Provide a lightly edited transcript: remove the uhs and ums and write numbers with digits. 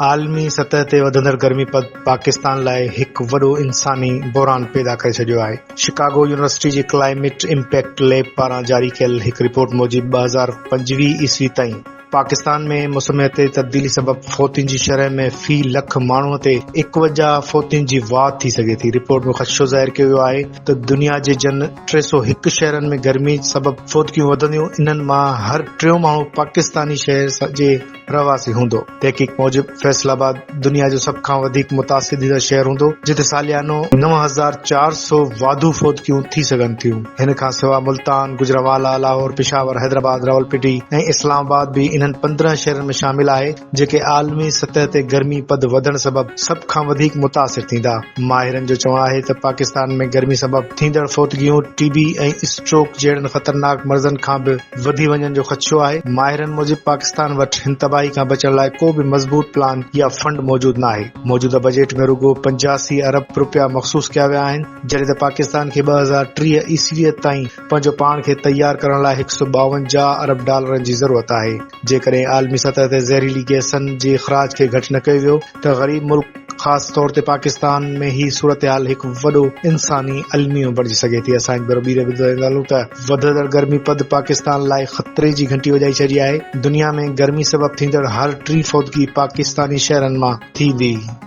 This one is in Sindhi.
عالمي سطح تي وڌندڙ گرمي پد پاڪستان لاء هڪ وڏو انساني بحران پيدا ڪري ڇڏيو آهي. شڪاگو يونيورسٽي جي ڪلائميٽ امپيڪٽ ليب پاران جاري ڪيل هڪ رپورٽ موجب 2025 عيسوي تائين پاڪستان ۾ موسمياتي تبديلي سبب فوتين جي شرح ۾ في لک ماڻهو تي 51 فوتين جي واڌ ٿي سگهي ٿي. رپورٽ ۾ خدشو ظاهر ڪيو ويو آهي ته دنيا جي جن 301 شهرن ۾ گرمي سبب فوتگيون وڌنديون انهن مان هر ٽيون ماڻهو پاڪستاني شهر جي رهواسي هوندو. تحقيق موجب فيصل آباد دنيا جو سڀ کان وڌيڪ متاثر ٿيندڙ شهر هوندو، جتي ساليانو 9400 واڌو فوتگيون ٿي سگهن ٿيون. هن کان سواء ملتان، گجرانوالا، لاهور، پشاور، حيدرآباد، راولپنڊي ۽ اسلام آباد به انهن 15 شهرن ۾ شامل آهي، جيڪي عالمي سطح تي گرمي پد وڌڻ سبب سڀ کان وڌيڪ متاثر ٿيندا. ماهرن جو چوڻ آهي ته پاڪستان ۾ گرمي سبب ٿيندڙ فوتگيون ٽي بي ۽ اسٽروڪ جهڙن خطرناڪ مرضن کان به وڌي وڃڻ جو خدشو آهي، ماهرن موجب پاڪستان وٽ هن تباهي کان بچڻ لاء ڪو به مضبوط پلان يا فنڊ موجود ناهي، موجوده بجيٽ ۾ رڳو 85 ارب رپيا مخصوص ڪيا ويا آهن، جڏهن ته پاڪستان کي 2030 عيسويء تائين پنهنجو پاڻ کي تيار ڪرڻ لاء 152 ارب ڊالرن جي ضرورت آهي، جيڪڏهن عالمي سطح تي زهريلي گئسن جي اخراج کي گهٽ نه ڪيو ويو ته غريب ملڪ خاص طور تي پاڪستان ۾ هي صورتحال هڪ وڏو انساني الميو بڻجي سگهي ٿي. اسان هڪ ڀيرو ٻيهر ٻڌائيندا هلون ته وڌندڙ گرمي پد پاڪستان لاء خطري جي گهنٽي وڄائي ڇڏي آهي، دنيا ۾ گرمي سبب ٿيندڙ هر ٽين فوتگي پاڪستاني شهرن مان ٿيندي.